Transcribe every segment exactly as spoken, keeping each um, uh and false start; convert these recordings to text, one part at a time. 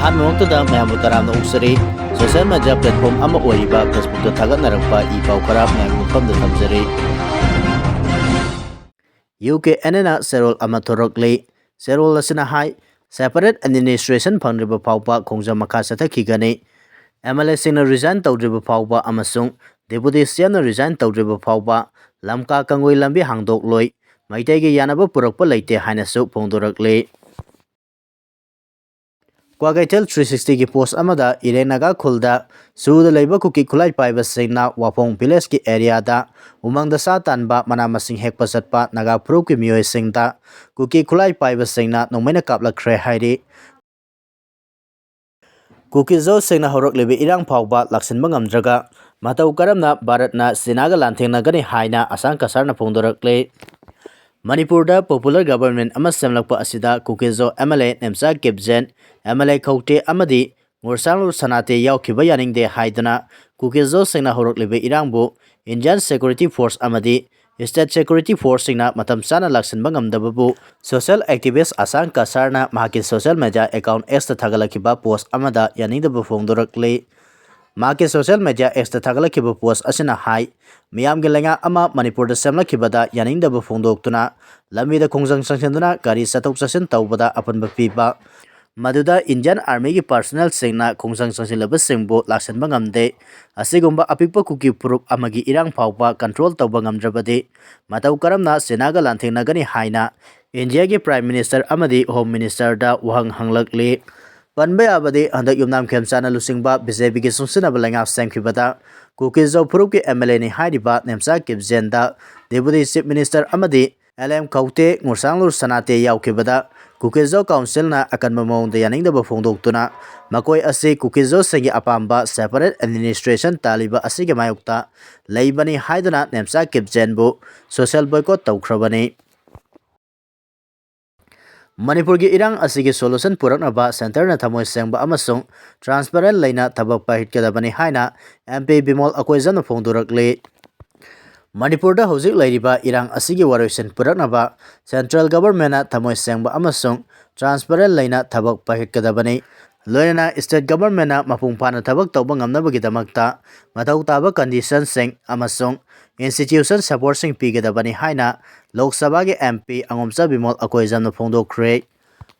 ꯑꯍꯥꯟꯕꯃꯛꯇꯗ ꯃꯌꯥꯝꯕꯨ ꯇꯔꯥꯝꯅ ꯑꯣꯛꯆꯔꯤ꯫ Social media platform ꯑꯃ ꯑꯣꯏꯔꯤꯕ Facebookꯇ ꯊꯥꯒꯠꯅꯔꯛꯄ ꯏ ꯄꯥꯎ ꯈꯔ ꯃꯌꯥꯝꯒꯤ ꯃꯐꯝꯗ ꯊꯝꯖꯔꯤ꯫ UKNAꯅ ꯆꯦꯔꯣꯜ ꯑꯃ ꯊꯣꯔꯛꯂꯤ꯫ ꯆꯦꯔꯣꯜ ꯑꯁꯤꯅ ꯍꯥꯏ, separate administration ꯐꯪꯗ꯭ꯔꯤꯕ ꯐꯥꯎꯕ ꯈꯣꯡꯖꯪ ꯃꯈꯥ ꯆꯠꯊꯈꯤꯒꯅꯤ꯫ MLAꯁꯤꯡꯅ resign ꯇꯧꯗ꯭ꯔꯤꯕ ꯐꯥꯎꯕ ꯑꯃꯁꯨꯡ Deputy CMꯅ resign ꯇꯧꯗ꯭ꯔꯤꯕ ꯐꯥꯎꯕ ꯂꯝꯀꯥ ꯀꯪꯒꯨꯒꯤ ꯂꯝꯕꯤ ꯍꯥꯡꯗꯣꯛꯂꯣꯏ꯫ ꯃꯩꯇꯩꯒꯤ ꯌꯥꯅꯕ ꯄꯨꯔꯛꯄ ꯂꯩꯇꯦ ꯍꯥꯏꯅꯁꯨ ꯐꯣꯡꯗꯣꯔꯛꯂꯤ꯫ ꯀ꯭ꯋꯥꯀꯩꯊꯦꯜ three sixtyꯒꯤ post ꯑꯃꯗ ꯏꯔꯦꯡ ꯅꯥꯒꯥ ꯈꯨꯜꯗ ꯆꯨꯗ ꯂꯩꯕ ꯀꯨꯀꯤ ꯈꯨꯠꯂꯥꯏ ꯄꯥꯏꯕꯁꯤꯡꯅ ꯋꯥꯐꯣꯡ villageꯀꯤ areaꯗ ꯎꯃꯪꯗ ꯁꯥ ꯇꯥꯟꯕ, ꯃꯅꯥ ꯃꯁꯤꯡ ꯍꯦꯛꯄ ꯆꯠꯄ ꯅꯥꯒꯥ ꯐꯨꯔꯨꯞꯀꯤ ꯃꯤꯑꯣꯏꯁꯤꯡꯗ ꯀꯨꯀꯤ ꯈꯨꯠꯂꯥꯏ ꯄꯥꯏꯕꯁꯤꯡꯅ ꯅꯣꯡꯃꯩꯅ ꯀꯥꯞꯂꯛꯈ꯭ꯔꯦ ꯍꯥꯏꯔꯤ꯫ ꯀꯨꯀꯤꯖꯣꯁꯤꯡꯅ ꯍꯧꯔꯛꯂꯤꯕ ꯏꯔꯥꯡ ꯐꯥꯎꯕ ꯂꯥꯛꯁꯤꯟꯕ ꯉꯝꯗ꯭ꯔꯒ ꯃꯇꯧ ꯀꯔꯝꯅ ꯚꯥꯔꯠꯅ ꯆꯤꯅꯥꯒ ꯂꯥꯟꯊꯦꯡꯅꯒꯅꯤ ꯍꯥꯏꯅ ꯑꯁꯥꯡ ꯀꯁꯥꯔꯅ ꯐꯣꯡꯗꯣꯔꯛꯂꯤ꯫ ꯃꯅꯤꯄꯨꯔꯗ popular government ꯑꯃ ꯁꯦꯝꯂꯛꯄ ꯑꯁꯤꯗ ꯀꯨꯀꯤꯖꯣ MLA ꯅꯦꯝꯆꯥ ꯀꯤꯞꯖꯦꯟ, MLA ꯈꯧꯇꯦ ꯑꯃꯗꯤ ꯉꯨꯔꯁꯥꯡꯂꯨ ꯁꯅꯥꯇꯦ ꯌꯥꯎꯈꯤꯕ ꯌꯥꯅꯤꯡꯗꯦ ꯍꯥꯏꯗꯨꯅ ꯀꯨꯀꯤꯖꯣꯁꯤꯡꯅ ꯍꯧꯔꯛꯂꯤꯕ ꯏꯔꯥꯡꯕꯨ Indian security force ꯑꯃꯗꯤ state security forceꯁꯤꯡꯅ ꯃꯇꯝ ꯆꯥꯅ ꯂꯥꯛꯁꯤꯟꯕ ꯉꯝꯗꯕꯕꯨ social activist ꯑꯁꯥꯡ ꯀꯁꯥꯔꯅ ꯃꯍꯥꯛꯀꯤ social media account Xꯇ ꯊꯥꯒꯠꯂꯛꯈꯤꯕ post ꯑꯃꯗ ꯌꯥꯅꯤꯡꯗꯕ ꯐꯣꯡꯗꯣꯔꯛꯂꯤ꯫ ꯃꯍꯥꯛꯀꯤ social media Xꯇ ꯊꯥꯒꯠꯂꯛꯈꯤꯕ post ꯑꯁꯤꯅ ꯍꯥꯏ, ꯃꯤꯌꯥꯝꯒꯤ ꯂꯩꯉꯥꯛ ꯑꯃ ꯃꯅꯤꯄꯨꯔꯗ ꯁꯦꯝꯂꯛꯈꯤꯕꯗ ꯌꯥꯅꯤꯡꯗꯕ ꯐꯣꯡꯗꯣꯛꯇꯨꯅ ꯂꯝꯕꯤꯗ ꯈꯣꯡꯖꯪ ꯆꯪꯁꯤꯟꯗꯨꯅ ꯒꯥꯔꯤ ꯆꯠꯊꯣꯛ ꯆꯠꯁꯤꯟ ꯇꯧꯕꯗ ꯑꯄꯟꯕ ꯄꯤꯕ, ꯃꯗꯨꯗ Indian Armyꯒꯤ personnelꯁꯤꯡꯅ ꯈꯣꯡꯖꯪ ꯆꯪꯁꯤꯜꯂꯕꯁꯤꯡꯕꯨ ꯂꯥꯛꯁꯤꯟꯕ ꯉꯝꯗꯦ꯫ ꯑꯁꯤꯒꯨꯝꯕ ꯑꯄꯤꯛꯄ ꯀꯨꯀꯤ ꯐꯨꯔꯨꯞ ꯑꯃꯒꯤ ꯏꯔꯥꯡ ꯐꯥꯎꯕ control ꯇꯧꯕ ꯉꯝꯗ꯭ꯔꯕꯗꯤ ꯃꯇꯧ ꯀꯔꯝꯅ ꯆꯤꯅꯥꯒ ꯂꯥꯟꯊꯦꯡꯅꯒꯅꯤ ꯍꯥꯏꯅ ꯏꯟꯗꯤꯌꯥꯒꯤ Prime Minister ꯑꯃꯗꯤ Home Ministerꯗ ꯋꯥꯍꯪ ꯍꯪꯂꯛꯂꯤ꯫ ꯄꯟꯕ ꯌꯥꯕꯗꯤ ꯍꯟꯗꯛ ꯌꯨꯝꯅꯥꯝ ꯈꯦꯝꯆꯥꯟꯅ ꯂꯨꯆꯤꯡꯕ BJPꯒꯤ ꯆꯨꯡꯁꯤꯟꯅꯕ ꯂꯩꯉꯥꯛ ꯁꯦꯝꯈꯤꯕꯗ ꯀꯨꯀꯤꯖꯣ ꯐꯨꯔꯨꯞꯀꯤ MLAꯅꯤ ꯍꯥꯏꯔꯤꯕ ꯅꯦꯝꯆꯥ ꯀꯤꯞꯖꯦꯟꯗ Deputy Chief Minister ꯑꯃꯗꯤ LM ꯈꯧꯇꯦ, ꯉꯨꯔꯁꯥꯡꯂꯨ ꯁꯅꯥꯇꯦ ꯌꯥꯎꯈꯤꯕꯗ ꯀꯨꯀꯤꯖꯣ councilꯅ ꯑꯀꯟꯕ ꯃꯑꯣꯡꯗ ꯌꯥꯅꯤꯡꯗꯕ ꯐꯣꯡꯗꯣꯛꯇꯨꯅ ꯃꯈꯣꯏ ꯑꯁꯤ ꯀꯨꯀꯤꯖꯣꯁꯤꯡꯒꯤ ꯑꯄꯥꯝꯕ separate administration ꯇꯥꯜꯂꯤꯕ ꯑꯁꯤꯒꯤ ꯃꯥꯌꯣꯛꯇ ꯂꯩꯕꯅꯤ ꯍꯥꯏꯗꯨꯅ ꯅꯦꯝꯆꯥ ꯀꯤꯞꯖꯦꯟꯕꯨ social boycott ꯇꯧꯈ꯭ꯔꯕꯅꯤ꯫ ꯃꯅꯤꯄꯨꯔꯒꯤ ꯏꯔꯥꯡ ꯑꯁꯤꯒꯤ solution ꯄꯨꯔꯛꯅꯕ centreꯅ ꯊꯃꯣꯏ ꯁꯦꯡꯕ ꯑꯃꯁꯨꯡ transparent ꯂꯩꯅ ꯊꯕꯛ ꯄꯥꯏꯈꯠꯀꯗꯕꯅꯤ ꯍꯥꯏꯅ MP ꯕꯤꯃꯣꯜ ꯑꯀꯣꯏꯖꯝꯅ ꯐꯣꯡꯗꯣꯔꯛꯂꯤ꯫ ꯃꯅꯤꯄꯨꯔꯗ ꯍꯧꯖꯤꯛ ꯂꯩꯔꯤꯕ ꯏꯔꯥꯡ ꯑꯁꯤꯒꯤ ꯋꯥꯔꯣꯏꯁꯤꯟ ꯄꯨꯔꯛꯅꯕ central governmentꯅ ꯊꯃꯣꯏ ꯁꯦꯡꯕ ꯑꯃꯁꯨꯡ transparent ꯂꯩꯅ ꯊꯕꯛ ꯄꯥꯏꯈꯠꯀꯗꯕꯅꯤ꯫ ꯂꯣꯏꯅꯅ state governmentꯅ ꯃꯄꯨꯡ ꯐꯥꯅ ꯊꯕꯛ ꯇꯧꯕ ꯉꯝꯅꯕꯒꯤꯗꯃꯛꯇ ꯃꯊꯧ ꯇꯥꯕ conditionꯁꯤꯡ ꯑꯃꯁꯨꯡ institution supportꯁꯤꯡ ꯄꯤꯒꯗꯕꯅꯤ ꯍꯥꯏꯅ ꯂꯣꯛ ꯁꯚꯥꯒꯤ MP ꯑꯉꯣꯝꯆꯥ ꯕꯤꯃꯣꯜ ꯑꯀꯣꯏꯖꯝꯅ ꯐꯣꯡꯗꯣꯛꯈ꯭ꯔꯦ꯫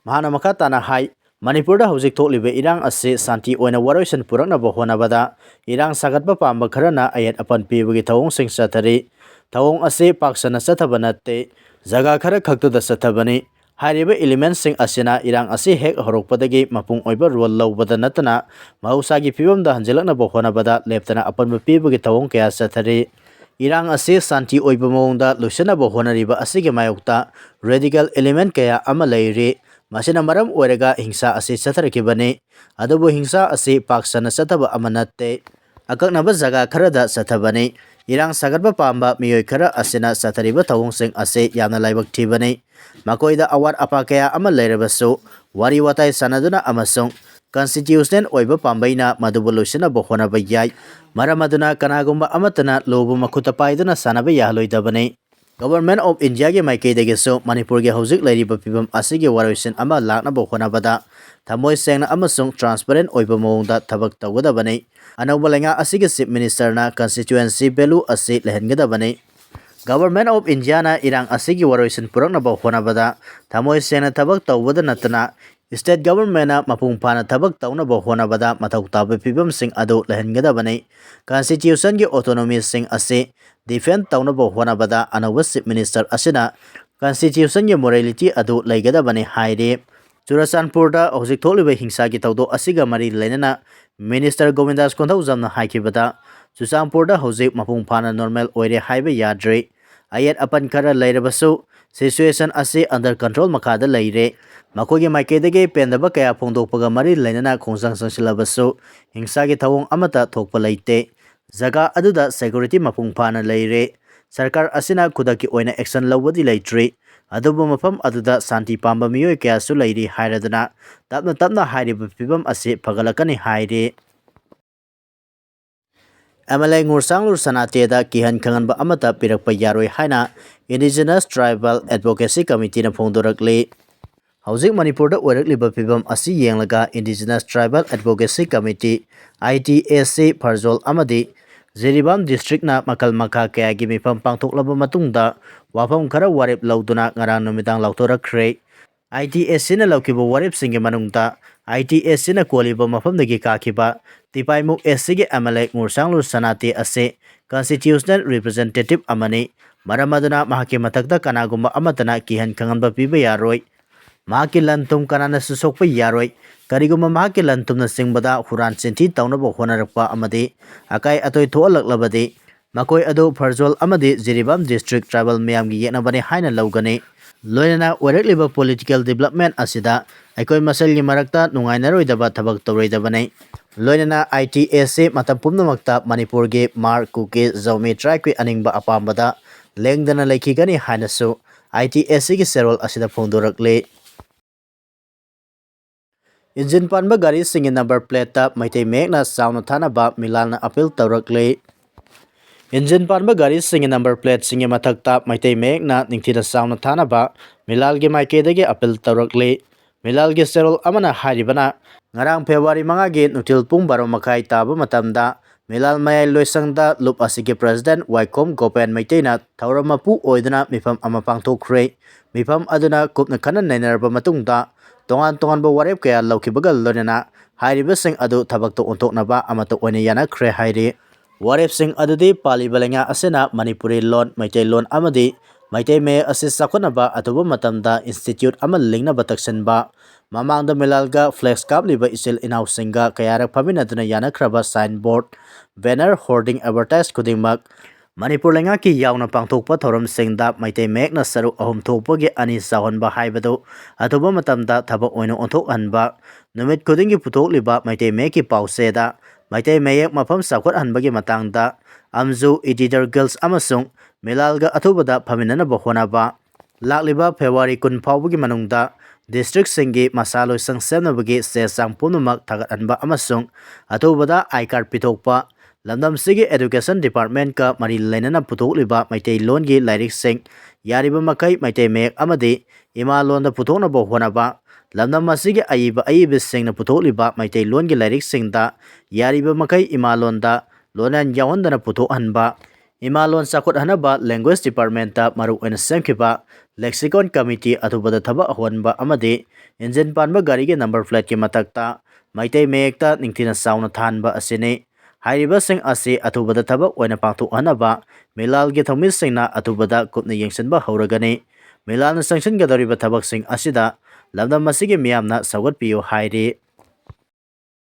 ꯃꯍꯥꯛꯅ ꯃꯈꯥ ꯇꯥꯅ ꯍꯥꯏ, ꯃꯅꯤꯄꯨꯔꯗ ꯍꯧꯖꯤꯛ ꯊꯣꯛꯂꯤꯕ ꯏꯔꯥꯡ ꯑꯁꯤ ꯁꯥꯟꯇꯤ ꯑꯣꯏꯅ ꯋꯥꯔꯣꯏꯁꯤꯟ ꯄꯨꯔꯛꯅꯕ ꯍꯣꯠꯅꯕꯗ ꯏꯔꯥꯡ ꯁꯥꯒꯠꯄ ꯄꯥꯝꯕ ꯈꯔꯅ ꯑꯌꯦꯠ ꯑꯄꯟ ꯄꯤꯕꯒꯤ ꯊꯧꯑꯣꯡꯁꯤꯡ ꯆꯠꯊꯔꯤ꯫ ꯊꯧꯑꯣꯡ ꯑꯁꯤ ꯄꯥꯛ ꯁꯟꯅ ꯆꯠꯊꯕ ꯅꯠꯇꯦ, ꯖꯒꯥ ꯈꯔ ꯈꯛꯇꯗ ꯆꯠꯊꯕꯅꯤ꯫ ꯍꯥꯏꯔꯤꯕ elementꯁꯤꯡ ꯑꯁꯤꯅ ꯏꯔꯥꯡ ꯑꯁꯤ ꯍꯦꯛ ꯍꯧꯔꯛꯄꯗꯒꯤ ꯃꯄꯨꯡ ꯑꯣꯏꯕ role ꯂꯧꯕꯗ ꯅꯠꯇꯅ ꯃꯍꯧꯁꯥꯒꯤ ꯐꯤꯕꯝꯗ ꯍꯟꯖꯤꯜꯂꯛꯅꯕ ꯍꯣꯠꯅꯕꯗ ꯂꯦꯞꯇꯅ ꯑꯄꯟꯕ ꯄꯤꯕꯒꯤ ꯊꯧꯑꯣꯡ ꯀꯌꯥ ꯆꯠꯊꯔꯤ꯫ ꯏꯔꯥꯡ ꯑꯁꯤ ꯁꯥꯟꯇꯤ ꯑꯣꯏꯕ ꯃꯑꯣꯡꯗ ꯂꯣꯏꯁꯤꯟꯅꯕ ꯍꯣꯠꯅꯔꯤꯕ ꯑꯁꯤꯒꯤ ꯃꯥꯌꯣꯛꯇ radical element ꯀꯌꯥ ꯑꯃ ꯂꯩꯔꯤ꯫ ꯃꯁꯤꯅ ꯃꯔꯝ ꯑꯣꯏꯔꯒ ꯍꯤꯡꯁꯥ ꯑꯁꯤ ꯆꯠꯊꯔꯛꯈꯤꯕꯅꯤ꯫ ꯑꯗꯨꯕꯨ ꯍꯤꯡꯁꯥ ꯑꯁꯤ ꯄꯥꯛ ꯁꯟꯅ ꯆꯠꯊꯕ ꯑꯃ ꯅꯠꯇꯦ꯫ ꯑꯀꯛꯅꯕ ꯖꯒꯥ ꯈꯔꯗ ꯆꯠꯊꯕꯅꯤ꯫ ꯏꯔꯥꯡ ꯁꯥꯒꯠꯄ ꯄꯥꯝꯕ ꯃꯤꯑꯣꯏ ꯈꯔ ꯑꯁꯤꯅ ꯆꯠꯊꯔꯤꯕ ꯊꯧꯑꯣꯡꯁꯤꯡ ꯑꯁꯤ ꯌꯥꯝꯅ ꯂꯥꯏꯕꯛ ꯊꯤꯕꯅꯤ꯫ ꯃꯈꯣꯏꯗ ꯑꯋꯥꯠ ꯑꯄꯥ ꯀꯌꯥ ꯑꯃ ꯂꯩꯔꯕꯁꯨ, ꯋꯥꯔꯤ ꯋꯥꯇꯥꯏ ꯁꯥꯟꯅꯗꯨꯅ ꯑꯃꯁꯨꯡ constitutional ꯑꯣꯏꯕ ꯄꯥꯝꯕꯩꯅ ꯃꯗꯨꯕꯨ ꯂꯣꯏꯁꯤꯟꯅꯕ ꯍꯣꯠꯅꯕ ꯌꯥꯏ꯫ ꯃꯔꯝ ꯑꯗꯨꯅ ꯀꯅꯥꯒꯨꯝꯕ ꯑꯃꯠꯇꯅ ꯂꯣꯕꯨ ꯃꯈꯨꯠꯇ ꯄꯥꯏꯗꯨꯅ ꯁꯥꯟꯅꯕ ꯌꯥꯍꯜꯂꯣꯏꯗꯕꯅꯤ꯫ Government of Indiaꯒꯤ ꯃꯥꯏꯀꯩꯗꯒꯤꯁꯨ ꯃꯅꯤꯄꯨꯔꯒꯤ ꯍꯧꯖꯤꯛ ꯂꯩꯔꯤꯕ ꯐꯤꯕꯝ ꯑꯁꯤꯒꯤ ꯋꯥꯔꯣꯏꯁꯤꯟ ꯑꯃ ꯂꯥꯛꯅꯕ ꯍꯣꯠꯅꯕꯗ ꯊꯃꯣꯏ ꯁꯦꯡꯅ ꯑꯃꯁꯨꯡ transparent ꯑꯣꯏꯕ ꯃꯑꯣꯡꯗ ꯊꯕꯛ ꯇꯧꯒꯗꯕꯅꯤ꯫ ꯑꯅꯧꯕ ꯂꯩꯉꯥꯛ ꯑꯁꯤꯒꯤ Chief Ministerꯅ constituency value ꯑꯁꯤ ꯂꯩꯍꯟꯒꯗꯕꯅꯤ꯫ Government of Indiaꯅ ꯏꯔꯥꯡ ꯑꯁꯤꯒꯤ ꯋꯥꯔꯣꯏꯁꯤꯟ ꯄꯨꯔꯛꯅꯕ ꯍꯣꯠꯅꯕꯗ ꯊꯃꯣꯏ ꯁꯦꯡꯅ ꯊꯕꯛ ꯇꯧꯕꯗ ꯅꯠꯇꯅ state governmentꯅ ꯃꯄꯨꯡ ꯐꯥꯅ ꯊꯕꯛ ꯇꯧꯅꯕ ꯍꯣꯠꯅꯕꯗ ꯃꯊꯧ ꯇꯥꯕ ꯐꯤꯕꯝꯁꯤꯡ ꯑꯗꯨ ꯂꯩꯍꯟꯒꯗꯕꯅꯤ꯫ Constitutionꯒꯤ autonomyꯁꯤꯡ ꯑꯁꯤ defend ꯇꯧꯅꯕ ꯍꯣꯠꯅꯕꯗ ꯑꯅꯧꯕ Chief Minister ꯑꯁꯤꯅ constitutionꯒꯤ morality ꯑꯗꯨ ꯂꯩꯒꯗꯕꯅꯤ ꯍꯥꯏꯔꯤ꯫ ꯆꯨꯔꯆꯥꯟꯄꯨꯔꯗ ꯍꯧꯖꯤꯛ ꯊꯣꯛꯂꯤꯕ ꯍꯤꯡꯁꯥꯒꯤ ꯊꯧꯗꯣꯛ ꯑꯁꯤꯒ ꯃꯔꯤ ꯂꯩꯅꯅ Minister ꯒꯣꯕꯤꯟꯗꯥꯁ ꯀꯣꯟꯊꯧꯖꯝꯅ ꯍꯥꯏꯈꯤꯕꯗ, ꯆꯨꯔꯆꯥꯟꯄꯨꯔꯗ ꯍꯧꯖꯤꯛ ꯃꯄꯨꯡ ꯐꯥꯅ normal ꯑꯣꯏꯔꯦ ꯍꯥꯏꯕ ꯌꯥꯗ꯭ꯔꯤ꯫ ꯑꯌꯦꯠ ꯑꯄꯟ ꯈꯔ ꯂꯩꯔꯕꯁꯨ, situation ꯑꯁꯤ under control ꯃꯈꯥꯗ ꯂꯩꯔꯦ꯫ ꯃꯈꯣꯏꯒꯤ ꯃꯥꯏꯀꯩꯗꯒꯤ ꯄꯦꯟꯗꯕ ꯀꯌꯥ ꯐꯣꯡꯗꯣꯛꯄꯒ ꯃꯔꯤ ꯂꯩꯅꯅ ꯈꯣꯡꯖꯪ ꯆꯪꯁꯤꯜꯂꯕꯁꯨ, ꯍꯤꯡꯁꯥꯒꯤ ꯊꯧꯑꯣꯡ ꯑꯃꯠꯇ ꯊꯣꯛꯄ ꯂꯩꯇꯦ꯫ ꯖꯒꯥ ꯑꯗꯨꯗ security ꯃꯄꯨꯡ ꯐꯥꯅ ꯂꯩꯔꯦ꯫ ꯁꯔꯀꯥꯔ ꯑꯁꯤꯅ ꯈꯨꯗꯛꯀꯤ ꯑꯣꯏꯅ action ꯂꯧꯕꯗꯤ ꯂꯩꯇ꯭ꯔꯤ꯫ ꯑꯗꯨꯕꯨ ꯃꯐꯝ ꯑꯗꯨꯗ ꯁꯥꯟꯇꯤ ꯄꯥꯝꯕ ꯃꯤꯑꯣꯏ ꯀꯌꯥꯁꯨ ꯂꯩꯔꯤ ꯍꯥꯏꯔꯗꯨꯅ ꯇꯞꯅ ꯇꯞꯅ ꯍꯥꯏꯔꯤꯕ ꯐꯤꯕꯝ ꯑꯁꯤ ꯐꯒꯠꯂꯛꯀꯅꯤ ꯍꯥꯏꯔꯤ꯫ MLA ꯉꯨꯔꯁꯥꯡꯂꯨꯔ ꯁꯅꯥꯇꯦꯗ ꯀꯤꯍꯟ ꯈꯪꯍꯟꯕ ꯑꯃꯠꯇ ꯄꯤꯔꯛꯄ ꯌꯥꯔꯣꯏ ꯍꯥꯏꯅ Indigenous Tribal Advocacy Committeeꯅ ꯐꯣꯡꯗꯣꯔꯛꯂꯤ꯫ ꯍꯧꯖꯤꯛ ꯃꯅꯤꯄꯨꯔꯗ ꯑꯣꯏꯔꯛꯂꯤꯕ ꯐꯤꯕꯝ ꯑꯁꯤ ꯌꯦꯡꯂꯒ Indigenous Tribal Advocacy Committee, I T A C, ꯐꯔꯖꯣꯜ ꯑꯃꯗꯤ ꯖꯤꯔꯤꯕꯥꯝ ꯗꯤꯁꯇ꯭ꯔꯤꯛꯅ ꯃꯈꯜ ꯃꯈꯥ ꯀꯌꯥꯒꯤ ꯃꯤꯐꯝ ꯄꯥꯡꯊꯣꯛꯂꯕ ꯃꯇꯨꯡꯗ ꯋꯥꯐꯝ ꯈꯔ ꯋꯥꯔꯦꯞ ꯂꯧꯗꯨꯅ ꯉꯔꯥꯡ ꯅꯨꯃꯤꯗꯥꯡ ꯂꯥꯎꯊꯣꯔꯛꯈ꯭ꯔꯦ꯫ I T A Cꯅ ꯂꯧꯈꯤꯕ ꯋꯥꯔꯦꯞꯁꯤꯡꯒꯤ ꯃꯅꯨꯡꯗ I T A Cꯅ ꯀꯣꯜꯂꯤꯕ ꯃꯐꯝꯗꯒꯤ ꯀꯥꯈꯤꯕ ꯇꯤꯄꯥꯏꯃꯨꯛ S Cꯒꯤ M L A ꯉꯨꯔꯁꯥꯡꯂꯨ ꯁꯅꯥꯇꯦ ꯑꯁꯤ constitutional representative ꯑꯃꯅꯤ꯫ ꯃꯔꯝ ꯑꯗꯨꯅ ꯃꯍꯥꯛꯀꯤ ꯃꯊꯛꯇ ꯀꯅꯥꯒꯨꯝꯕ ꯑꯃꯠꯇꯅ ꯀꯤꯍꯟ ꯈꯪꯍꯟꯕ ꯄꯤꯕ ꯌꯥꯔꯣꯏ꯫ ꯃꯍꯥꯛꯀꯤ ꯂꯟ ꯊꯨꯝ ꯀꯅꯥꯅꯁꯨ ꯁꯣꯛꯄ ꯌꯥꯔꯣꯏ꯫ ꯀꯔꯤꯒꯨꯝꯕ ꯃꯍꯥꯛꯀꯤ ꯂꯟ ꯊꯨꯝꯅ ꯆꯤꯡꯕꯗ ꯍꯨꯔꯥꯟ ꯆꯤꯟꯊꯤ ꯇꯧꯅꯕ ꯍꯣꯠꯅꯔꯛꯄ ꯑꯃꯗꯤ ꯑꯀꯥꯏ ꯑꯇꯣꯏ ꯊꯣꯛꯍꯜꯂꯛꯂꯕꯗꯤ, ꯃꯈꯣꯏ ꯑꯗꯨ ꯐꯔꯖꯣꯜ ꯑꯃꯗꯤ ꯖꯤꯔꯤꯕꯥꯝ ꯗꯤꯁꯇ꯭ꯔꯤꯛ ꯇ꯭ꯔꯥꯏꯕꯦꯜ ꯃꯤꯌꯥꯝꯒꯤ ꯌꯦꯛꯅꯕꯅꯤ ꯍꯥꯏꯅ ꯂꯧꯒꯅꯤ꯫ ꯂꯣꯏꯅꯅ ꯑꯣꯏꯔꯛꯂꯤꯕ political development ꯑꯁꯤꯗ ꯑꯩꯈꯣꯏ ꯃꯁꯦꯜꯒꯤ ꯃꯔꯛꯇ ꯅꯨꯡꯉꯥꯏꯅꯔꯣꯏꯗꯕ ꯊꯕꯛ ꯇꯧꯔꯣꯏꯗꯕꯅꯤ꯫ ꯂꯣꯏꯅꯅ I T A C ꯃꯇꯝ ꯄꯨꯝꯅꯃꯛꯇ ꯃꯅꯤꯄꯨꯔꯒꯤ ꯃꯥꯔ, ꯀꯨꯀꯤ, ꯖꯧꯃꯤ tribeꯀꯤ ꯑꯅꯤꯡꯕ ꯑꯄꯥꯝꯕꯗ ꯂꯦꯡꯗꯅ ꯂꯩꯈꯤꯒꯅꯤ ꯍꯥꯏꯅꯁꯨ I T A Cꯒꯤ ꯆꯦꯔꯣꯜ ꯑꯁꯤꯗ ꯐꯣꯡꯗꯣꯔꯛꯂꯤ꯫ ꯏꯟꯖꯤꯟ ꯄꯥꯟꯕ ꯒꯥꯔꯤꯁꯤꯡꯒꯤ number plateꯇ ꯃꯩꯇꯩ ꯃꯌꯦꯛꯅ ꯆꯥꯎꯅ ꯊꯥꯅꯕ ꯃꯤꯂꯥꯜꯅ appeal ꯇꯧꯔꯛꯂꯤ꯫ ꯏꯟꯖꯤꯟ ꯄꯥꯟꯕ ꯒꯥꯔꯤꯁꯤꯡꯒꯤ number plateꯁꯤꯡꯒꯤ ꯃꯊꯛꯇ ꯃꯩꯇꯩ ꯃꯌꯦꯛꯅ ꯅꯤꯡꯊꯤꯅ ꯆꯥꯎꯅ ꯊꯥꯅꯕ ꯃꯤꯂꯥꯜꯒꯤ ꯃꯥꯏꯀꯩꯗꯒꯤ appeal ꯇꯧꯔꯛꯂꯤ꯫ ꯃꯤꯂꯥꯜꯒꯤ ꯆꯦꯔꯣꯜ ꯑꯃꯅ ꯍꯥꯏꯔꯤꯕꯅ, ꯉꯔꯥꯡ February ꯃꯉꯥꯒꯤ ꯅꯨꯡꯊꯤꯜ ꯄꯨꯡ ꯕꯥꯔꯣ ꯃꯈꯥꯏ ꯇꯥꯕ ꯃꯇꯝꯗ ꯃꯤꯂꯥꯜ ꯃꯌꯥꯏ ꯂꯣꯏꯁꯪꯗ ꯂꯨꯞ ꯑꯁꯤꯒꯤ president ꯋꯥꯏꯈꯣꯝ ꯒꯣꯄꯦꯟ ꯃꯩꯇꯩꯅ ꯊꯧꯔꯝ ꯃꯄꯨ ꯑꯣꯏꯗꯨꯅ ꯃꯤꯐꯝ ꯑꯃ ꯄꯥꯡꯊꯣꯛꯈ꯭ꯔꯦ꯫ ꯃꯤꯐꯝ ꯑꯗꯨꯅ ꯀꯨꯞꯅ ꯈꯟꯅ ꯅꯩꯅꯔꯕ ꯃꯇꯨꯡꯗ ꯇꯣꯉꯥꯟ ꯇꯣꯉꯥꯟꯕ ꯋꯥꯔꯦꯞ ꯀꯌꯥ ꯂꯧꯈꯤꯕꯒ ꯂꯣꯏꯅꯅ ꯍꯥꯏꯔꯤꯕꯁꯤꯡ ꯑꯗꯨ ꯊꯕꯛꯇ ꯑꯣꯟꯊꯣꯛꯅꯕ ꯑꯃꯠꯇ ꯑꯣꯏꯅ ꯌꯥꯅꯈ꯭ꯔꯦ ꯍꯥꯏꯔꯤ꯫ ꯋꯥꯔꯦꯞꯁꯤꯡ ꯑꯗꯨꯗꯤ ꯄꯥꯜꯂꯤꯕ ꯂꯩꯉꯥꯛ ꯑꯁꯤꯅ ꯃꯅꯤꯄꯨꯔꯤ ꯂꯣꯟ, ꯃꯩꯇꯩꯂꯣꯟ ꯑꯃꯗꯤ ꯃꯩꯇꯩ ꯃꯌꯦꯛ ꯑꯁꯤ ꯆꯥꯎꯈꯠꯅꯕ ꯑꯊꯨꯕ ꯃꯇꯝꯗ institute ꯑꯃ ꯂꯤꯡꯅꯕ ꯇꯛꯁꯤꯟꯕ, ꯃꯃꯥꯡꯗ ꯃꯤꯂꯥꯜꯒ flag ꯀꯥꯞꯂꯤꯕ ꯏꯆꯤꯜ ꯏꯅꯥꯎꯁꯤꯡꯒ ꯀꯌꯥꯔꯛ ꯐꯝꯃꯤꯟꯅꯗꯨꯅ ꯌꯥꯅꯈ꯭ꯔꯕ signboard, banner, hoarding, advertise ꯈꯨꯗꯤꯡꯃꯛ ꯃꯅꯤꯄꯨꯔ ꯂꯩꯉꯥꯛꯀꯤ ꯌꯥꯎꯅ ꯄꯥꯡꯊꯣꯛꯄ ꯊꯧꯔꯝꯁꯤꯡꯗ ꯃꯩꯇꯩ ꯃꯌꯦꯛꯅ ꯁꯔꯨꯛ ꯑꯍꯨꯝ ꯊꯣꯛꯄꯒꯤ ꯑꯅꯤ ꯆꯥꯎꯍꯟꯕ ꯍꯥꯏꯕꯗꯨ ꯑꯊꯨꯕ ꯃꯇꯝꯗ ꯊꯕꯛ ꯑꯣꯏꯅ ꯑꯣꯟꯊꯣꯛꯍꯟꯕ, ꯅꯨꯃꯤꯠ ꯈꯨꯗꯤꯡꯒꯤ ꯄꯨꯊꯣꯛꯂꯤꯕ ꯃꯩꯇꯩ ꯃꯌꯦꯛꯀꯤ ꯄꯥꯎꯆꯦꯗ ꯃꯩꯇꯩ ꯃꯌꯦꯛ ꯃꯐꯝ ꯆꯥꯎꯈꯠꯍꯟꯕꯒꯤ ꯃꯇꯥꯡꯗ ꯑꯝꯖꯨ, Editor Guild ꯑꯃꯁꯨꯡ ꯃꯤꯂꯥꯜꯒ ꯑꯊꯨꯕꯗ ꯐꯝꯃꯤꯟꯅꯅꯕ ꯍꯣꯠꯅꯕ, ꯂꯥꯛꯂꯤꯕ February ꯀꯨꯟ ꯐꯥꯎꯕꯒꯤ ꯃꯅꯨꯡꯗ districtꯁꯤꯡꯒꯤ ꯃꯁꯥ ꯂꯣꯏꯁꯪ ꯁꯦꯝꯅꯕꯒꯤ ꯆꯦ ꯆꯥꯡ ꯄꯨꯝꯅꯃꯛ ꯊꯥꯒꯠꯍꯟꯕ ꯑꯃꯁꯨꯡ ꯑꯊꯨꯕꯗ I card ꯄꯤꯊꯣꯛꯄ, ꯂꯝꯗꯝꯁꯤꯒꯤ Education Departmentꯀ ꯃꯔꯤ ꯂꯩꯅꯅ ꯄꯨꯊꯣꯛꯂꯤꯕ ꯃꯩꯇꯩꯂꯣꯟꯒꯤ ꯂꯥꯏꯔꯤꯛꯁꯤꯡ ꯌꯥꯔꯤꯕ ꯃꯈꯩ ꯃꯩꯇꯩ ꯃꯌꯦꯛ ꯑꯃꯗꯤ ꯏꯃꯥꯂꯣꯟꯗ ꯄꯨꯊꯣꯛꯅꯕ ꯍꯣꯠꯅꯕ, ꯂꯝꯗꯝ ꯑꯁꯤꯒꯤ ꯑꯏꯕ ꯑꯏꯕꯁꯤꯡꯅ ꯄꯨꯊꯣꯛꯂꯤꯕ ꯃꯩꯇꯩꯂꯣꯟꯒꯤ ꯂꯥꯏꯔꯤꯛꯁꯤꯡꯗ ꯌꯥꯔꯤꯕ ꯃꯈꯩ ꯏꯃꯥꯂꯣꯟꯗ ꯂꯣꯟꯌꯥꯟ ꯌꯥꯎꯍꯟꯗꯅ ꯄꯨꯊꯣꯛꯍꯟꯕ, ꯏꯃꯥꯂꯣꯟ ꯆꯥꯎꯈꯠꯍꯟꯅꯕ Language Departmentꯇ ꯃꯔꯨꯑꯣꯏꯅ ꯁꯦꯝꯈꯤꯕ Lexicon Committee ꯑꯊꯨꯕꯗ ꯊꯕꯛ ꯍꯧꯍꯟꯕ ꯑꯃꯗꯤ ꯏꯟꯖꯤꯟ ꯄꯥꯟꯕ ꯒꯥꯔꯤꯒꯤ number plateꯀꯤ ꯃꯊꯛꯇ ꯃꯩꯇꯩ ꯃꯌꯦꯛꯇ ꯅꯤꯡꯊꯤꯅ ꯆꯥꯎꯅ ꯊꯥꯍꯟꯕ ꯑꯁꯤꯅꯤ꯫ ꯍꯥꯏꯔꯤꯕꯁꯤꯡ ꯑꯁꯤ ꯑꯊꯨꯕꯗ ꯊꯕꯛ ꯑꯣꯏꯅ ꯄꯥꯡꯊꯣꯛꯍꯟꯅꯕ ꯃꯤꯂꯥꯜꯒꯤ ꯊꯧꯃꯤꯁꯤꯡꯅ ꯑꯊꯨꯕꯗ ꯀꯨꯞꯅ ꯌꯦꯡꯁꯤꯟꯕ ꯍꯧꯔꯒꯅꯤ꯫ ꯃꯤꯂꯥꯜꯅ ꯆꯪꯁꯤꯟꯒꯗꯧꯔꯤꯕ ꯊꯕꯛꯁꯤꯡ ꯑꯁꯤꯗ ꯂꯝꯗꯝ ꯑꯁꯤꯒꯤ ꯃꯤꯌꯥꯝꯅ ꯁꯧꯒꯠꯄꯤꯌꯨ ꯍꯥꯏꯔꯤ꯫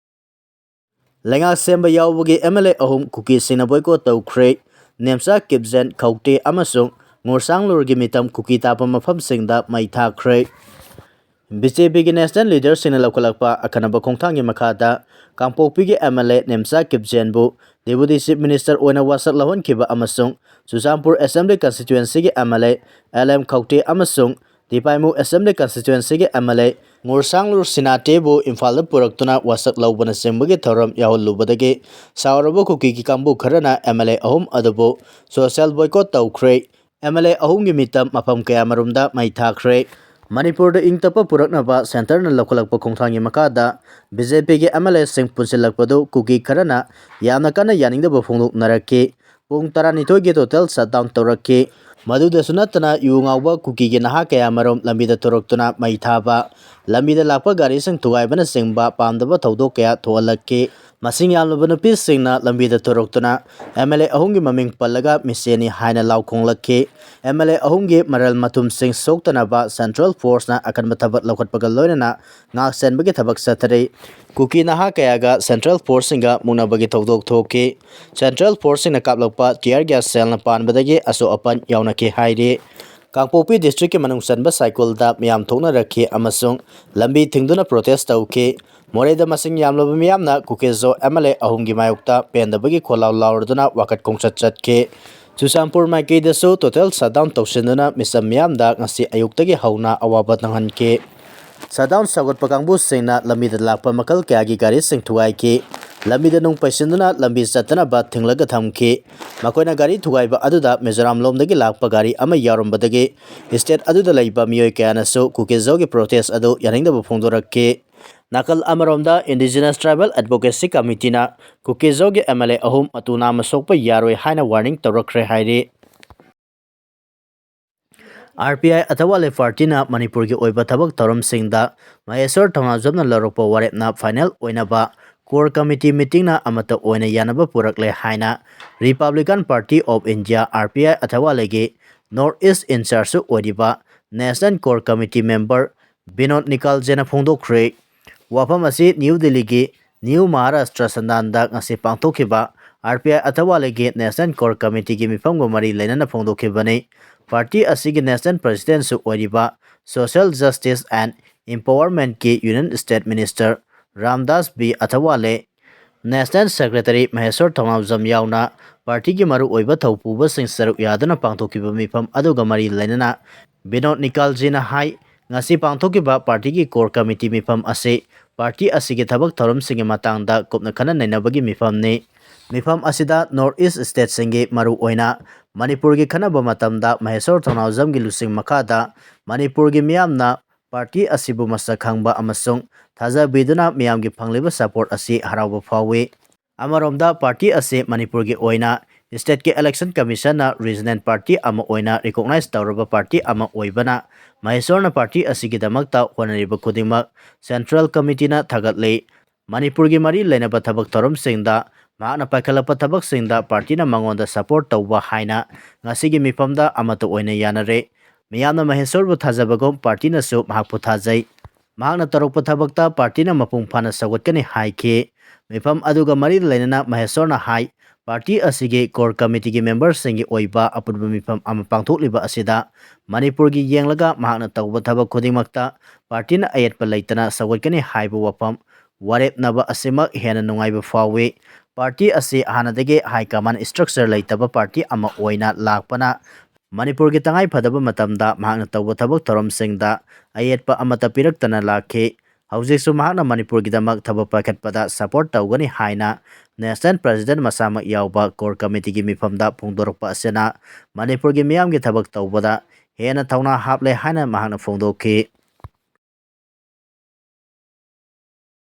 ꯂꯩꯉꯥꯛ ꯁꯦꯝꯕ ꯌꯥꯎꯕꯒꯤ MLA ꯑꯍꯨꯝ ꯀꯨꯀꯤꯁꯤꯡꯅ boycott ꯇꯧꯈ꯭ꯔꯦ꯫ ꯅꯦꯝꯆꯥ ꯀꯤꯞꯖꯦꯟ ꯈꯧꯇꯦ ꯑꯃꯁꯨꯡ ꯉꯨꯔꯁꯥꯡꯂꯨꯔꯒꯤ ꯃꯤꯇꯝ ꯀꯨꯀꯤ ꯇꯥꯕ ꯃꯐꯝꯁꯤꯡꯗ ꯃꯩ ꯊꯥꯈ꯭ꯔꯦ꯫ BJPꯒꯤ national leaderꯁꯤꯡꯅ ꯂꯧꯈꯠꯂꯛꯄ ꯑꯈꯟꯅꯕ ꯈꯣꯡꯊꯥꯡꯒꯤ ꯃꯈꯥꯗ ꯀꯥꯡꯄꯣꯛꯄꯤꯒꯤ MLA Nemcha ꯀꯤꯞꯖꯦꯟꯕꯨ Deputy Chief Minister ꯑꯣꯏꯅ ꯋꯥꯁꯛ ꯂꯧꯍꯟꯈꯤꯕ ꯑꯃꯁꯨꯡ ꯆꯨꯔꯆꯥꯟꯄꯨꯔ Assembly Constituencyꯒꯤ MLA LM ꯈꯧꯇꯦ ꯑꯃꯁꯨꯡ ꯇꯤꯄꯥꯏꯃꯨ Assembly Constituencyꯒꯤ MLA ꯉꯨꯔꯁꯥꯡꯂꯨꯔ ꯁꯤꯅꯥꯇꯦꯕꯨ ꯏꯝꯐꯥꯜꯗ ꯄꯨꯔꯛꯇꯨꯅ ꯋꯥꯁꯛ ꯂꯧꯕꯅꯆꯤꯡꯕꯒꯤ ꯊꯧꯔꯝ ꯌꯥꯎꯍꯜꯂꯨꯕꯗꯒꯤ ꯁꯥꯎꯔꯕ ꯀꯨꯀꯤꯒꯤ ꯀꯥꯡꯕꯨ ꯈꯔꯅ MLA ꯑꯍꯨꯝ ꯑꯗꯨꯕꯨ social boycott ꯇꯧꯈ꯭ꯔꯦ꯫ MLA ꯑꯍꯨꯝꯒꯤ ꯃꯤꯇꯝ ꯃꯐꯝ ꯀꯌꯥꯃꯔꯨꯝꯗ ꯃꯩ ꯊꯥꯈ꯭ꯔꯦ꯫ ꯃꯅꯤꯄꯨꯔꯗ ꯏꯪ ꯇꯞꯄ ꯄꯨꯔꯛꯅꯕ centreꯅ ꯂꯧꯈꯠꯂꯛꯄ ꯈꯣꯡꯊꯥꯡꯒꯤ ꯃꯈꯥꯗ BJPꯒꯤ MLAꯁꯤꯡ ꯄꯨꯟꯁꯤꯜꯂꯛꯄꯗꯨ ꯀꯨꯀꯤ ꯈꯔꯅ ꯌꯥꯝꯅ ꯀꯟꯅ ꯌꯥꯅꯤꯡꯗꯕ ꯐꯣꯡꯗꯣꯛꯅꯔꯛꯈꯤ꯫ ꯄꯨꯡ ꯇꯔꯥꯅꯤꯊꯣꯏꯒꯤ total shutdown ꯇꯧꯔꯛꯈꯤ꯫ ꯃꯗꯨꯗꯁꯨ ꯅꯠꯇꯅ ꯌꯨ ꯉꯥꯎꯕ ꯀꯨꯀꯤꯒꯤ ꯅꯍꯥ ꯀꯌꯥꯃꯔꯨꯝ ꯂꯝꯕꯤꯗ ꯊꯣꯔꯛꯇꯨꯅ ꯃꯩ ꯊꯥꯕ, ꯂꯝꯕꯤꯗ ꯂꯥꯛꯄ ꯒꯥꯔꯤꯁꯤꯡ ꯊꯨꯒꯥꯏꯕꯅꯆꯤꯡꯕ ꯄꯥꯝꯗꯕ ꯊꯧꯗꯣꯛ ꯀꯌꯥ ꯊꯣꯛꯍꯜꯂꯛꯈꯤ꯫ ꯃꯁꯤꯡ ꯌꯥꯝꯂꯕ ꯅꯨꯄꯤꯁꯤꯡꯅ ꯂꯝꯕꯤꯗ ꯊꯣꯔꯛꯇꯨꯅ MLA ꯑꯍꯨꯝꯒꯤ ꯃꯃꯤꯡ ꯄꯜꯂꯒ ꯃꯤꯁꯦꯅꯤ ꯍꯥꯏꯅ ꯂꯥꯎ ꯈꯣꯡꯂꯛꯈꯤ꯫ MLA ꯑꯍꯨꯝꯒꯤ ꯃꯔꯜ ꯃꯊꯨꯝꯁꯤꯡ ꯁꯣꯛꯇꯅꯕ central forceꯅ ꯑꯀꯟꯕ ꯊꯕꯛ ꯂꯧꯈꯠꯄꯒ ꯂꯣꯏꯅꯅ ꯉꯥꯛ ꯁꯦꯟꯕꯒꯤ ꯊꯕꯛ ꯆꯠꯊꯔꯤ꯫ ꯀꯨꯀꯤ ꯅꯍꯥ ꯀꯌꯥꯒ central forceꯁꯤꯡꯒ ꯃꯨꯛꯅꯕꯒꯤ ꯊꯧꯗꯣꯛ ꯊꯣꯛꯈꯤ꯫ Central forceꯁꯤꯡꯅ ꯀꯥꯞꯂꯛꯄ tear gas shellꯅ ꯄꯥꯟꯕꯗꯒꯤ ꯑꯁꯣꯛ ꯑꯄꯟ ꯌꯥꯎꯅꯈꯤ ꯍꯥꯏꯔꯤ꯫ ꯀꯥꯡꯄꯣꯛꯄꯤ districtꯀꯤ ꯃꯅꯨꯡ ꯆꯟꯕ ꯁꯥꯏꯀꯨꯜꯗ ꯃꯤꯌꯥꯝ ꯊꯣꯛꯅꯔꯛꯈꯤ ꯑꯃꯁꯨꯡ ꯂꯝꯕꯤ ꯊꯤꯡꯗꯨꯅ protest ꯇꯧꯈꯤ꯫ ꯃꯣꯔꯦꯗ ꯃꯁꯤꯡ ꯌꯥꯝꯂꯕ ꯃꯤꯌꯥꯝꯅ ꯀꯨꯀꯤꯖꯣ MLA ꯑꯍꯨꯝꯒꯤ ꯃꯥꯌꯣꯛꯇ ꯄꯦꯟꯗꯕꯒꯤ ꯈꯣꯜꯂꯥꯎ ꯂꯥꯎꯔꯗꯨꯅ ꯋꯥꯀꯠ ꯈꯣꯡꯆꯠ ꯆꯠꯈꯤ꯫ ꯆꯨꯔꯆꯥꯟꯄꯨꯔ ꯃꯥꯏꯀꯩꯗꯁꯨ total shutdown ꯇꯧꯁꯤꯟꯗꯨꯅ ꯃꯤꯆꯝ ꯃꯤꯌꯥꯝꯗ ꯉꯁꯤ ꯑꯌꯨꯛꯇꯒꯤ ꯍꯧꯅ ꯑꯋꯥꯕ ꯅꯪꯍꯟꯈꯤ꯫ Shutdown ꯁꯧꯒꯠꯄ ꯀꯥꯡꯕꯨꯁꯤꯡꯅ ꯂꯝꯕꯤꯗ ꯂꯥꯛꯄ ꯃꯈꯜ ꯀꯌꯥꯒꯤ ꯒꯥꯔꯤꯁꯤꯡ ꯊꯨꯒꯥꯏꯈꯤ꯫ ꯂꯝꯕꯤꯗ ꯅꯨꯡ ꯄꯩꯁꯤꯟꯗꯨꯅ ꯂꯝꯕꯤ ꯆꯠꯇꯅꯕ ꯊꯤꯡꯂꯒ ꯊꯝꯈꯤ꯫ ꯃꯈꯣꯏꯅ ꯒꯥꯔꯤ ꯊꯨꯒꯥꯏꯕ ꯑꯗꯨꯗ ꯃꯤꯖꯣꯔꯥꯝ ꯂꯣꯝꯗꯒꯤ ꯂꯥꯛꯄ ꯒꯥꯔꯤ ꯑꯃ ꯌꯥꯎꯔꯝꯕꯗꯒꯤ state ꯑꯗꯨꯗ ꯂꯩꯕ ꯃꯤꯑꯣꯏ ꯀꯌꯥꯅꯁꯨ ꯀꯨꯀꯤꯖꯥꯎꯒꯤ protest ꯑꯗꯨ ꯌꯥꯅꯤꯡꯗꯕ ꯐꯣꯡꯗꯣꯔꯛꯈꯤ꯫ ꯅꯥꯀꯜ ꯑꯃꯔꯣꯝꯗ Indigenous Tribal Advocacy Committeeꯅ ꯀꯨꯀꯤꯖꯥꯎꯒꯤ MLA ꯑꯍꯨꯝ ꯃꯇꯨ ꯅꯥꯝꯃ ꯁꯣꯛꯄ ꯌꯥꯔꯣꯏ ꯍꯥꯏꯅ warning ꯇꯧꯔꯛꯈ꯭ꯔꯦ ꯍꯥꯏꯔꯤ꯫ RPI ꯑꯊꯋꯥꯂꯦ partyꯅ ꯃꯅꯤꯄꯨꯔꯒꯤ ꯑꯣꯏꯕ ꯊꯕꯛ ꯊꯧꯔꯝꯁꯤꯡꯗ ꯃꯍꯦꯁ꯭ꯋꯔ ꯊꯧꯅꯥꯖꯝꯅ ꯂꯧꯔꯛꯄ ꯋꯥꯔꯦꯞꯅ final ꯑꯣꯏꯅꯕ core committee meetingꯅ ꯑꯃꯠꯇ ꯑꯣꯏꯅ ꯌꯥꯅꯕ ꯄꯨꯔꯛꯂꯦ ꯍꯥꯏꯅ Republican Party of India, RPI ꯑꯊꯋꯥꯂꯦꯒꯤ North East in-chargeꯁꯨ ꯑꯣꯏꯔꯤꯕ National Core Committee member Vinod ꯅꯤꯀꯥꯜꯖꯦꯅ ꯐꯣꯡꯗꯣꯛꯈ꯭ꯔꯦ꯫ ꯋꯥꯐꯝ ꯑꯁꯤ ꯅ꯭ꯌꯨ ꯗꯤꯜꯂꯤꯒꯤ ꯅ꯭ꯌꯨ ꯃꯍꯥꯔꯥꯁꯇ꯭ꯔ ꯁꯟꯗꯥꯟꯗ ꯉꯁꯤ ꯄꯥꯡꯊꯣꯛꯈꯤꯕ RPI ꯑꯊꯋꯥꯂꯦꯒꯤ National Core Committeeꯒꯤ ꯃꯤꯐꯝꯒ ꯃꯔꯤ ꯂꯩꯅꯅ ꯐꯣꯡꯗꯣꯛꯈꯤꯕꯅꯤ꯫ Party ꯑꯁꯤꯒꯤ National Presidentꯁꯨ ꯑꯣꯏꯔꯤꯕ Social Justice and Empowermentꯀꯤ Union State Minister Ramdas B Athawale, National Secretary Maheswar Thounaojam ꯌꯥꯎꯅ partyꯒꯤ ꯃꯔꯨꯑꯣꯏꯕ ꯊꯧꯄꯨꯕꯁꯤꯡ ꯁꯔꯨꯛ ꯌꯥꯗꯨꯅ ꯄꯥꯡꯊꯣꯛꯈꯤꯕ ꯃꯤꯐꯝ ꯑꯗꯨꯒ ꯃꯔꯤ ꯂꯩꯅꯅ ꯕꯤꯅꯣꯗ ꯅꯤꯀꯥꯜꯖꯤꯅ ꯍꯥꯏ, ꯉꯁꯤ ꯄꯥꯡꯊꯣꯛꯈꯤꯕ partyꯒꯤ core committee ꯃꯤꯐꯝ ꯑꯁꯤ party ꯑꯁꯤꯒꯤ ꯊꯕꯛ ꯊꯧꯔꯝꯁꯤꯡꯒꯤ ꯃꯇꯥꯡꯗ ꯀꯨꯞꯅ ꯈꯟꯅ ꯅꯩꯅꯕꯒꯤ ꯃꯤꯐꯝꯅꯤ꯫ ꯃꯤꯐꯝ ꯑꯁꯤꯗ North East stateꯁꯤꯡꯒꯤ, ꯃꯔꯨꯑꯣꯏꯅ ꯃꯅꯤꯄꯨꯔꯒꯤ ꯈꯟꯅꯕ ꯃꯇꯝꯗ ꯃꯍꯦꯁ꯭ꯋꯔ ꯊꯧꯅꯥꯎꯖꯝꯒꯤ ꯂꯨꯆꯤꯡ ꯃꯈꯥꯗ ꯃꯅꯤꯄꯨꯔꯒꯤ ꯃꯤꯌꯥꯝꯅ party ꯑꯁꯤꯕꯨ ꯃꯁꯛ ꯈꯪꯕ ꯑꯃꯁꯨꯡ ꯊꯥꯖꯕꯤꯗꯨꯅ ꯃꯤꯌꯥꯝꯒꯤ ꯐꯪꯂꯤꯕ support ꯑꯁꯤ ꯍꯔꯥꯎꯕ ꯐꯥꯎꯏ꯫ ꯑꯃꯔꯣꯝꯗ party ꯑꯁꯤ ꯃꯅꯤꯄꯨꯔꯒꯤ ꯑꯣꯏꯅ stateꯀꯤ election commissionꯅ regional party ꯑꯃ ꯑꯣꯏꯅ recognize ꯇꯧꯔꯕ party ꯑꯃ ꯑꯣꯏꯕꯅ ꯃꯍꯦꯁ꯭ꯋꯔꯅ party ꯑꯁꯤꯒꯤꯗꯃꯛꯇ ꯍꯣꯠꯅꯔꯤꯕ ꯈꯨꯗꯤꯡꯃꯛ central committeeꯅ ꯊꯥꯒꯠꯂꯤ꯫ ꯃꯅꯤꯄꯨꯔꯒꯤ ꯃꯔꯤ ꯂꯩꯅꯕ ꯊꯕꯛ ꯊꯧꯔꯝꯁꯤꯡꯗ ꯃꯍꯥꯛꯅ ꯄꯥꯏꯈꯠꯂꯛꯄ ꯊꯕꯛꯁꯤꯡꯗ partyꯅ ꯃꯉꯣꯟꯗ support ꯇꯧꯕ ꯍꯥꯏꯅ ꯉꯁꯤꯒꯤ ꯃꯤꯐꯝꯗ ꯑꯃꯠꯇ ꯑꯣꯏꯅ ꯌꯥꯅꯔꯦ꯫ ꯃꯤꯌꯥꯝꯅ ꯃꯍꯦꯁ꯭ꯋꯔꯕꯨ ꯊꯥꯖꯕꯒꯨꯝ partyꯅꯁꯨ ꯃꯍꯥꯛꯄꯨ ꯊꯥꯖꯩ꯫ ꯃꯍꯥꯛꯅ ꯇꯧꯔꯛꯄ ꯊꯕꯛꯇ partyꯅ ꯃꯄꯨꯡ ꯐꯥꯅ ꯁꯧꯒꯠꯀꯅꯤ ꯍꯥꯏꯈꯤ꯫ ꯃꯤꯐꯝ ꯑꯗꯨꯒ ꯃꯔꯤ ꯂꯩꯅꯅ ꯃꯍꯦꯁ꯭ꯋꯔꯅ ꯍꯥꯏ, party ꯑꯁꯤꯒꯤ core committeeꯒꯤ memberꯁꯤꯡꯒꯤ ꯑꯣꯏꯕ ꯑꯄꯨꯟꯕ ꯃꯤꯐꯝ ꯑꯃ ꯄꯥꯡꯊꯣꯛꯂꯤꯕ ꯑꯁꯤꯗ ꯃꯅꯤꯄꯨꯔꯒꯤ ꯌꯦꯡꯂꯒ ꯃꯍꯥꯛꯅ ꯇꯧꯕ ꯊꯕꯛ ꯈꯨꯗꯤꯡꯃꯛꯇ partyꯅ ꯑꯌꯦꯠꯄ ꯂꯩꯇꯅ ꯁꯧꯒꯠꯀꯅꯤ ꯍꯥꯏꯕ ꯋꯥꯐꯝ ꯋꯥꯔꯦꯞꯅꯕ ꯑꯁꯤꯃꯛ ꯍꯦꯟꯅ ꯅꯨꯡꯉꯥꯏꯕ ꯐꯥꯎꯏ꯫ Party ꯑꯁꯤ ꯍꯥꯟꯅꯗꯒꯤ high command structure ꯂꯩꯇꯕ party ꯑꯃ ꯑꯣꯏꯅ ꯂꯥꯛꯄꯅ ꯃꯅꯤꯄꯨꯔꯒꯤ ꯇꯉꯥꯏ ꯐꯗꯕ ꯃꯇꯝꯗ ꯃꯍꯥꯛꯅ ꯇꯧꯕ ꯊꯕꯛ ꯊꯧꯔꯝꯁꯤꯡꯗ ꯑꯌꯦꯠꯄ ꯑꯃꯠꯇ ꯄꯤꯔꯛꯇꯅ ꯂꯥꯛꯈꯤ꯫ ꯍꯧꯖꯤꯛꯁꯨ ꯃꯍꯥꯛꯅ ꯃꯅꯤꯄꯨꯔꯒꯤꯗꯃꯛ ꯊꯕꯛ ꯄꯥꯏꯈꯠꯄꯗ support ꯇꯧꯒꯅꯤ ꯍꯥꯏꯅ National President ꯃꯁꯥꯃꯛ ꯌꯥꯎꯕ Core Committeeꯒꯤ ꯃꯤꯐꯝꯗ ꯐꯣꯡꯗꯣꯔꯛꯄ ꯑꯁꯤꯅ ꯃꯅꯤꯄꯨꯔꯒꯤ ꯃꯤꯌꯥꯝꯒꯤ ꯊꯕꯛ ꯇꯧꯕꯗ ꯍꯦꯟꯅ ꯊꯧꯅꯥ ꯍꯥꯞꯂꯦ ꯍꯥꯏꯅ ꯃꯍꯥꯛꯅ ꯐꯣꯡꯗꯣꯛꯈꯤ꯫